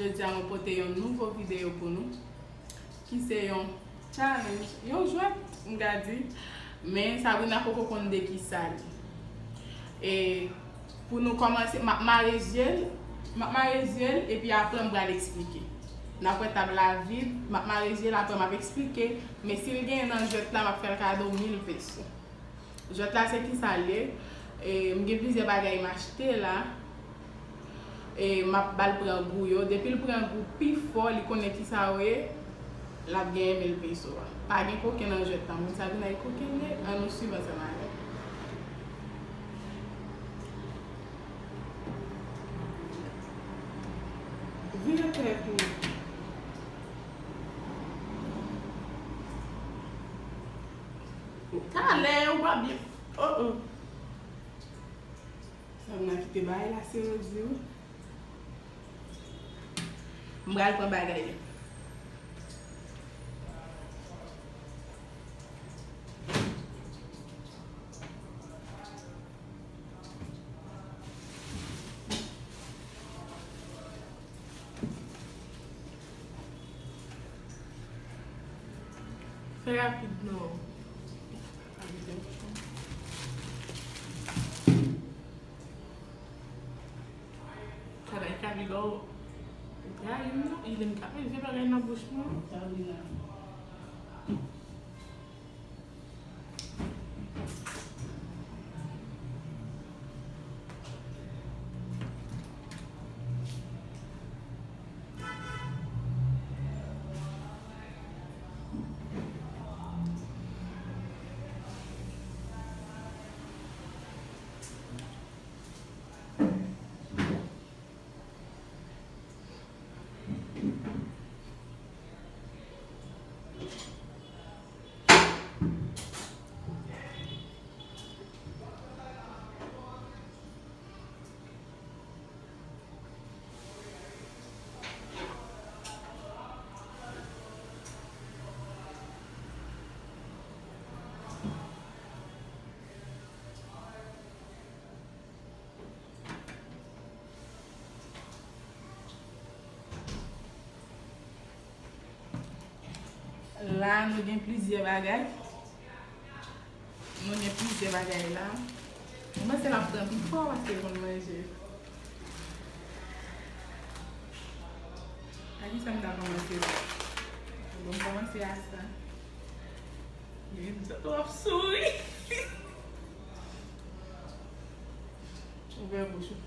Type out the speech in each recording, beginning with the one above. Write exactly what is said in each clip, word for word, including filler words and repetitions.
Jodi a mwen pote yon nouvo videyo pou nou, ki se yon challenge, yon jwèt, m ka di. Men Sabrina poko konn de ki sa li. E pou nou kòmanse, m ap mare je l, m ap mare je l, epi apre m pral eksplike. N ap wè tab la vid, m ap mare je l, apre m ap eksplike. Men si l genyen nan jwèt la, m ap fè l kado mil peso. Jwèt la se ki sa l ye. E, m gen plizyè bagay m achte la. E, m ap ba l pran gou yo. Depi l pran gou pi fò, li konnen ki sa yo ye, l ap genyen mil peso a. Pa gen koken nan jwèt la. Moun sa vin ak koken ye, ann nou swiv ansanm avè m. Vire tèt ou. Talè, ou pa byen. Oh, oh. Sa m nan kite bagay la serye wi. M pral pran bagay yo. Fè rapid non. Travay ka vin lò. Travay non, il m ka mete bagay nan bouch mwen. La, nou gen plizyè bagay. Nou gen plizyè bagay la. Mwen panse l ap pran pi fò paske l konn manje. A ki sa m ta kòmanse la? Bon, m kòmanse a sa. Li menm sa tou ap souri. Ouvè bouch ou.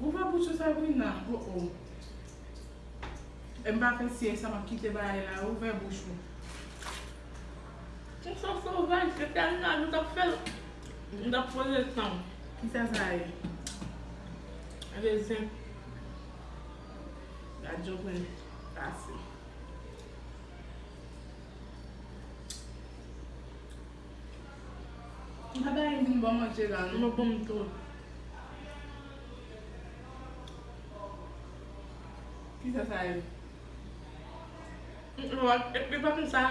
Ouvè bouch ou, Sabrina. Oh, oh. E m pa fè si e sa m ap kite bagay la. Ouvè bouch ou. Ou se yon sovaj, se tèlman nou t ap fè l. M t ap poze san. Ki sa sa ye? Rezen. Gad jan w pran pase. M pa bay vin bon manje la, non. Mwen bon m tou. Ki sa sa ye? Li pa konsa.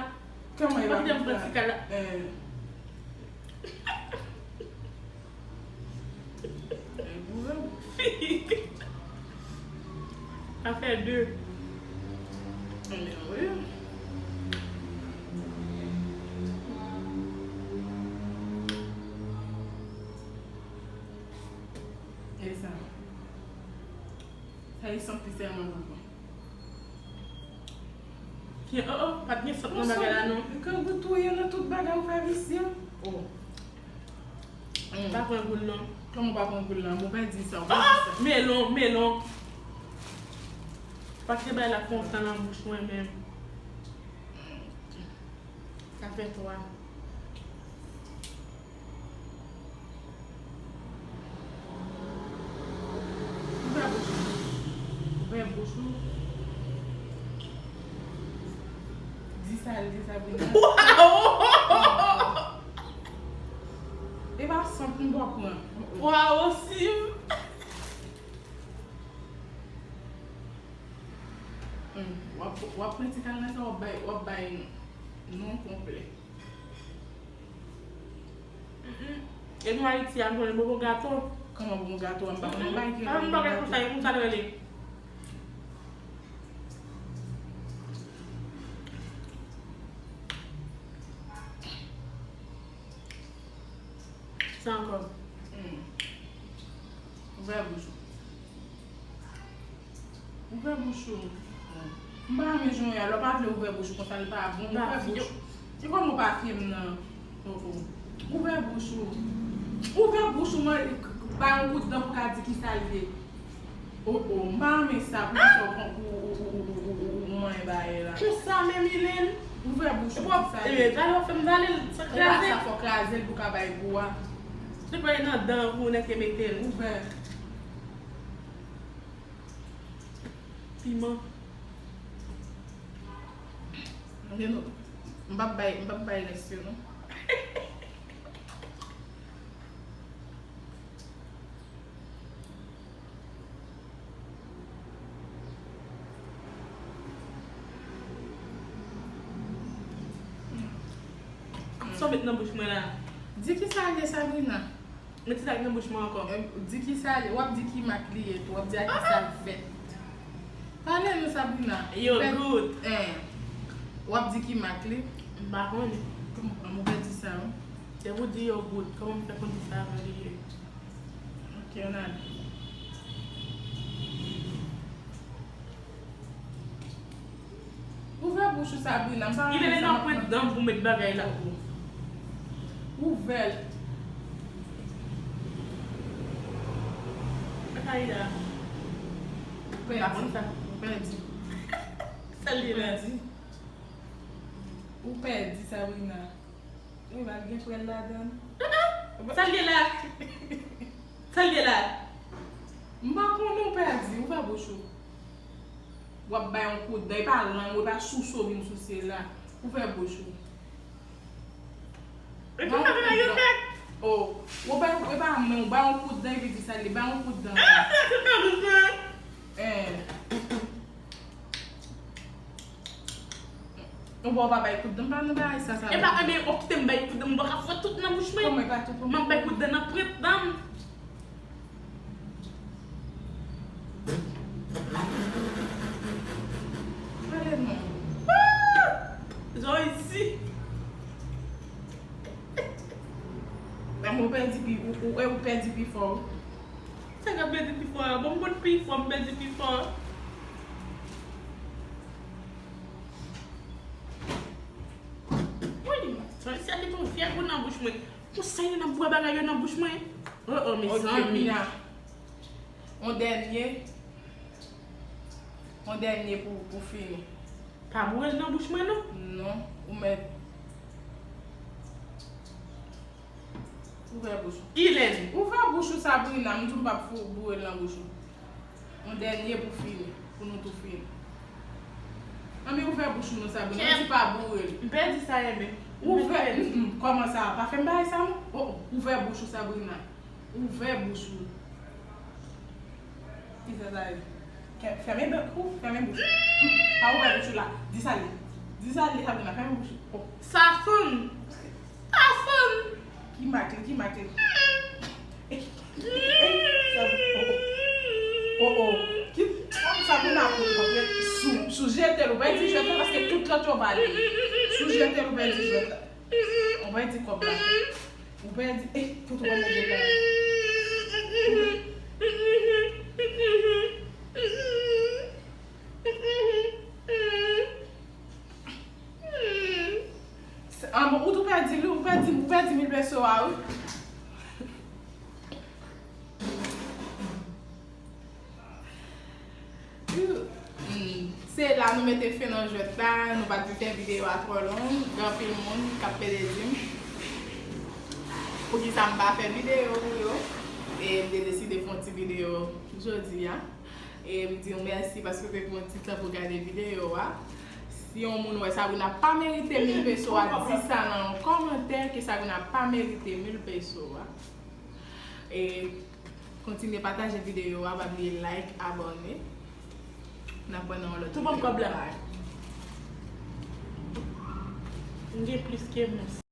Kòman li pa konsa? Mwen pran ti kal la. Eh. Sa fè de. Men wi. E sa. Sa e sant li sèlman pou mwen. Ki, oh, oh, pa t gen sant nan bagay la, non. Grangou touye nan tout bagay ou fè visye. Oh. Mm. Pa pran goul, non. Kòman w pa pran goul, non? Bon, pa di sa, w pa di sa. Melon, melon. Paske bay la kontan nan bouch mwen menm. Sa fè twa. Ouvè bouch ou. Ouvè bouch ou. Di sa l di, Sabrina. Waw! E pa sant m pran. Waw, Sim! Hmm, w ap, w ap pran ti kal nan sa, w ap bay, w ap bay non konplè. Mm-mm. E nou Ayiti a, nou konnen bonbon gato. Kòman bonbon gato a? M pa konn bagay ki rele bonbon gato. Konsa l rele. Sa ankò. Hmm. Ouvè bouch ou. Ouvè bouch ou. M pa renmen jan w ye a, lè w pa vle ouvè bouch ou konsa, li pa bon. Ouvè bouch ou. Se kòman w pa fye m nan? Oh, oh. Ouvè bouch ou. Ouvè bouch ou, mwen, bay yon kout dan pou w ka di ki sa l ye. Oh, oh, m pa renmen sa, pou kisa w pran, ou, ou manyen bagay la. Konsa menm, Ilèn. Ouvè bouch ou, pou w di sa l ye. Vale w ap fè m vale l, sa kraze. E pa sa, fò w kraze l pou w ka bay gou a. Se pa nan dan pou w nèk te mete l. Ouvè. Piman. Anben non. M p ap bay, m p ap bay rès yo non. Sa w met nan bouch mwen la? Di ki sa l ye, Sabrina? Met sa nan bouch mwen ankò. Em, di ki sa l ye, w ap di ki mak li ye tou, w ap di a ki sa l fèt. Pale nou, Sabrina. Yo gout. Eh, w ap di ki mak li? M pa konnen. Kòman ou pèdi sa, wi? Depi w di yo gout, kòman m fè konn ki sa li ye? Ok, ann ale. Ouvè bouch ou, Sabrina, m pa renmen sa m ap tande. Ilèn nan pwent dan pou met bagay la pou. Ouvè l. Sa l ye la? Ou pèdi. Ou pèdi. Sa l ye la? Ou pèdi. Ou pèdi, Sabrina. Wi, pa t gen frèl ladan l. Sa l ye la? Sa l ye la? M pa konnen, ou pèdi, ouvè bouch ou. W ap bay yon kout dan, e pa lang ou, e pa souse w vin souse la. Ouvè bouch ou. E tout sa bagay yo fèt. Oh, ou bay, e pa men, ou bay yon kout dan, epi di sa l ye, bay yon kout dan. Eh. Ou pa, ou pa bay kout dan, m pa nan bagay sa, sa. E pa, ebyen, ou kite m bay kout dan, m pa ka fè tout nan bouch mwen. Kòman e pa tout? M ap bay kout dan nan pwent dan m. Pale non. Jan w isi. Mwen pèdi pi, ou, ou, ou pèdi pi fò. Sa k ap pèdi pi fò a? Bon, m konn pi fò, m pèdi pi fò. Wi, sa, sa ki ton fyè gou nan bouch mwen. Konsa yo nan bwè bagay yo nan bouch mwen. Oh, oh, mezanmi. Ok, Mia. On dènye. On dènye pou, pou fini. Pa boure l nan bouch mwen, non. Non, ou mèt. Ouvè bouch ou. Ilèn. Ouvè bouch ou, Sabrina. M di w m p ap fou boure l nan bouch ou. Yon dènye pou fini, pou nou tou fini. Anben, ouvè bouch ou non, Sabrina. Ou di pa boure l. M pèdi sa, enben. Ouvè, mm, mm, kòman sa? Pa fè m bagay sa, non. Oh, oh, ouvè bouch ou, Sabrina. Ouvè bouch ou. Kisa sa ye? Kè, fèmen bèk ou, fèmen bouch ou. Pa ouvè bouch ou la. Di sa l ye. Di sa l ye, Sabrina, fèmen bouch ou. Oh. Sa fann. Sa fann. Ki mak li, ki mak li? Eh, eh, Sabrina, oh, oh. Oh, oh. Ki, oh, Sabrina, sou, sou jete l, ou pa di jete l, paske tout lòt yo vale. Sou jete l, ou pa di jete l. Ou pa di kòb la. Ou pèdi, eh, tout ou pa mete la. An bon, ou tou pèdi li, ou pèdi, ou pèdi mil peso a, wi. Hmm, se la nou mete fen nan jwèt la, nou pa t vle fè videyo a twò long, gen anpil moun k ap pede di m poukisa m pa fè videyo pou yo, e m te deside fè yon ti videyo jodi a, e m di w mèsi paske w te pran ti tan pou gade videyo a. Si yon moun wè Sabrina pa merite mil peso a, di sa nan yon kòmantè ke Sabrina pa merite mil peso a. E kontinye pataje videyo a, pa bliye like, abòne. N ap wè nan yon lòt videyo. Tou ban m kòb la. Bye. M gen plis ke mèsi.